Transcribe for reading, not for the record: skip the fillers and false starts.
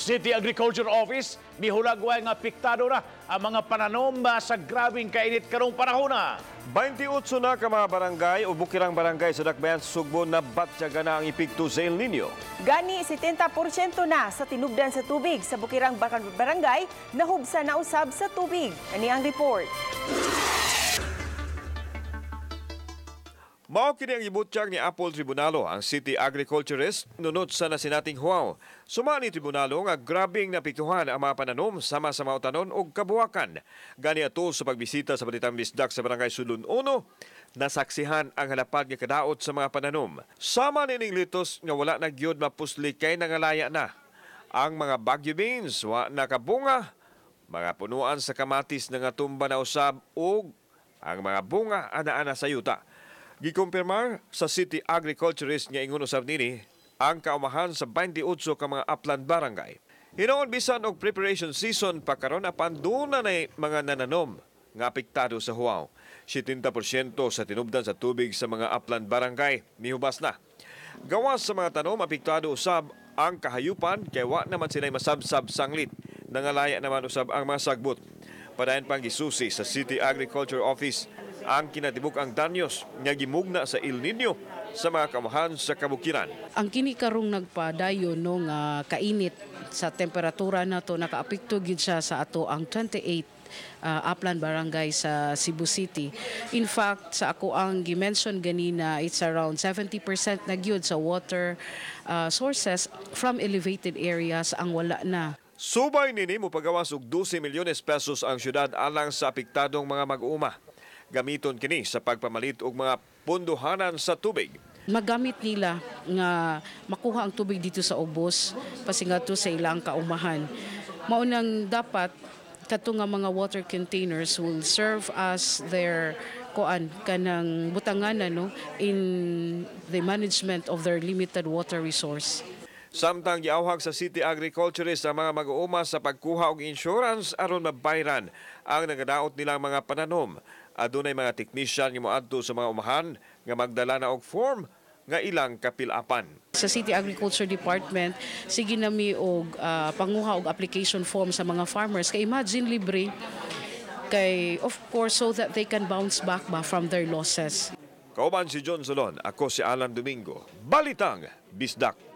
City Agriculture Office mihulagway nga apektado na ang mga pananom sa grabeng kainit karong panahona. 28 na ka mga barangay o bukirang barangay sa Dakbayan sa Sugbo na batyaga na ang epekto sa El Nino. Gani 70% na sa tinubdan sa tubig sa bukirang barangay nahubsa na usab sa tubig. Ani ang report. Mao kini ang ibutyag ni Apple Tribunalo, ang City Agriculturist nunot sa nasinating huaw. Suma ni Tribunalo nga grabeng napiktuhan ang mga pananom sama sa mautanon og kabuwakan. Gani ato sa pagbisita sa Balitang Bisdak sa Barangay Sulun 1, nasaksihan ang halapad nga kadaot sa mga pananom. Sama nining litos nga wala na gyud mapusli kay nangalaya na. Ang mga Baguio beans wa nakabunga, mga punuan sa kamatis nga tumba na usab ug ang mga bunga ana-ana sa yuta. Gikumpirmar sa City Agriculturist nga ingon usab nini ang kaumahan sa 28 ka mga upland barangay. Hinoon bisan og preparation season pa karon, apan duna nay mga nananom nga apektado sa huaw. 70% sa tinubdan sa tubig sa mga upland barangay mihubas na. Gawas sa mga tanom, apektado usab ang kahayupan kay wa naman sila'y masabsab sanglit. Nangalaya naman usab ang mga sagbot. Padayon pang gisusi sa City Agriculture Office ang kinatibuk ang danyos nga gimugna sa El Nino sa mga kamahan sa kabukiran. Ang kini karong nagpadayon, no, nga kainit sa temperatura nato, nakaapekto gid siya sa ato ang 28 upland barangay sa Cebu City. In fact, sa ako ang gi-mention ganina, it's around 70% na gyud sa water sources from elevated areas ang wala na. Subay nini, mopagawas og 12 milyones pesos ang syudad alang sa apektadong mga mag-uuma. Gamiton kini sa pagpamalit og mga punduhanan sa tubig. Magamit nila nga makuha ang tubig dito sa ubos pasingato sa ilang kaumahan. Maunang dapat kato nga mga water containers will serve as their kuan, kanang butanganan, no, in the management of their limited water resource. Samtang giawhag sa City Agriculturist ang mga mag-uuma sa pagkuha og insurance aron mabayran ang nagadaot nilang mga pananom. Adunay mga technician nga moadto sa mga umahan nga magdala na og form nga ilang kapilapan. Sa City Agriculture Department, sige nami og panguha og application form sa mga farmers. Kay imagine, libre kay, of course, so that they can bounce back ba from their losses. Kauban si John Solon, ako si Alan Domingo. Balitang Bisdak.